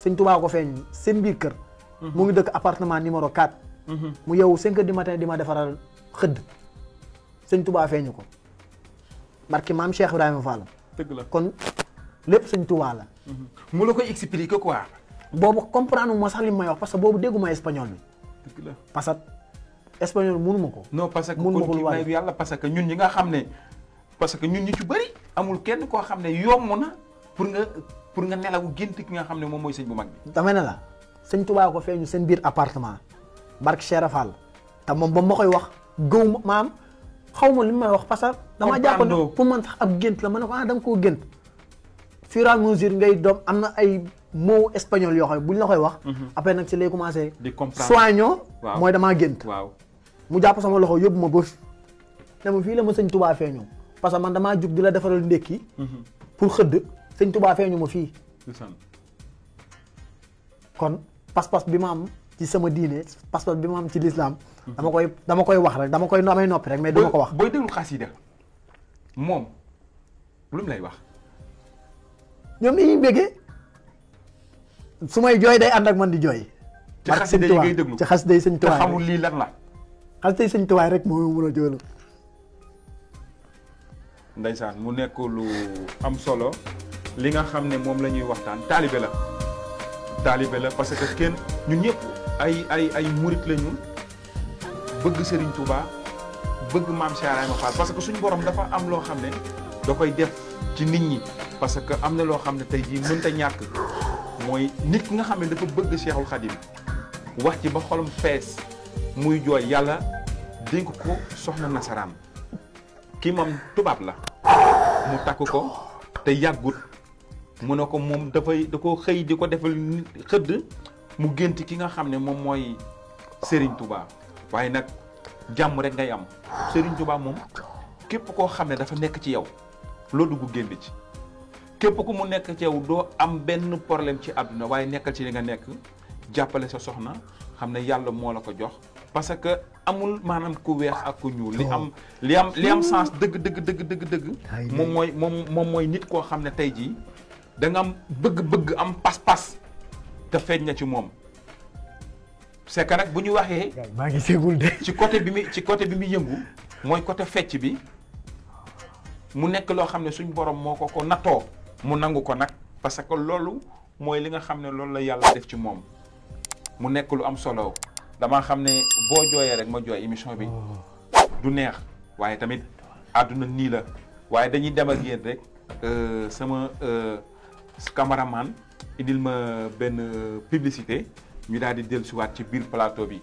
sëñ Tuubaa ko feeñ seen biir kër. mu ngi dëkk appartement numéro 4. mu yeewu 5 heures du matin di ma defaral xëdd. sëñ Tuubaa feeñu ko. barki maam Cheikh Ibrahima Fall. dëgg la kon lépp sëñ Tuubaa la. mu la koy expliquer quoi. boobu comprendre moo sax li may wax parce que boobu dégguma espagnol bi. dëgg la parce que espagnol mënuma ko. non parce que mënuma kon ko kii lu may yàlla parce que ñun ñi nga xam ne parce que ñun ñi ci bëri amul kenn koo xam ne yomb na pour nga nelawu gént ki nga xam ne moom mooy sëñ bu mag bi. dama ne la sëñ Tuubaa ko feeñu seen biir appartement barke Cheikh Fall te moom ba ma koy wax gëw ma maam xaw ma li may wax parce que dama jàpp ne pour man sax ab gént la ma ne ko da nga koo gént fur et à mesure ngay doom am na ay mots espagnol yoo xam ne buñ la koy wax après nag ci lay commencé di comprendre soignon waaw mooy damaa gént waaw mu jàpp sama loxo yóbbu ma ba ne ma fii la ma sëñ Tuubaa feeñu parce que man damaa jug di la defaral ndékki pour xëdd sëñ Tuubaa feeñu ma fii kon pas-pas bi ma am ci sama diine pas-pas bi ma am ci lislaam dama koy wax rek damay noppi rek mais duma ko wax. booy déglu xasida moom lu mu lay wax. ñoom dañuy bëggee su may jooy day ànd ak man di jooy. ci xasida yi ngay déglu ci xasida yi sëñ Tuubaa te xamul lii lan la. xasida yi sëñ Tuubaa rek moo mën a jooylu. Ndeysaan mu nekk lu am solo li nga xam ne moom la ñuy waxtaan taalibe la. taalibe la parce que kenn ñun ñëpp ay murit lañu bëgg Serigne Touba bëgg maam Cheikh Ibrahima Fall parce que suñu borom dafa am loo xam ne da koy def ci nit ñi parce que am na loo xam ne tey jii mënta ñàkk mooy nit ki nga xam ne dafa bëgg Cheikhul Khadim wax ci ba xolam fees muy jooy yàlla dénk ko soxna nasaraan kii moom tubaab la mu takk ko te yàggut mu ne ko moom da ko xëy di ko defal xëdd mu gént ki nga xam ne moom mooy Serigne Touba waaye nag jàmm rek ngay am Serigne Touba moom képp koo xam ne dafa nekk ci yow loo dugg génn ci képp ku mu nekk ci yow doo am benn problème ci àdduna waaye nekkal ci li nga nekk jàppale sa soxna xam ne yàlla moo la ko jox parce que amul maanaam ku weex ak ku ñuul li am sens dëgg moom mooy nit koo xam ne tey jii da nga am bëgg-bëgg am pas-pas te feeñ na ci moom c'est que nag bu ñu waxee. maa ngi seegul de. ci côté bi muy yëngu mooy côté fecc bi mu nekk loo xam ne suñ borom moo ko nattoo mu nangu ko nag parce que loolu mooy li nga xam ne loolu la yàlla def ci moom mu nekk lu am solo damaa xam ne boo jooyee rek ma jooy émission bi du neex waaye tamit àdduna nii la waaye dañuy dem ak yéen rek sama. cameraman indil ma benn publicité ñu daal di dellusiwaat ci biir plateau bi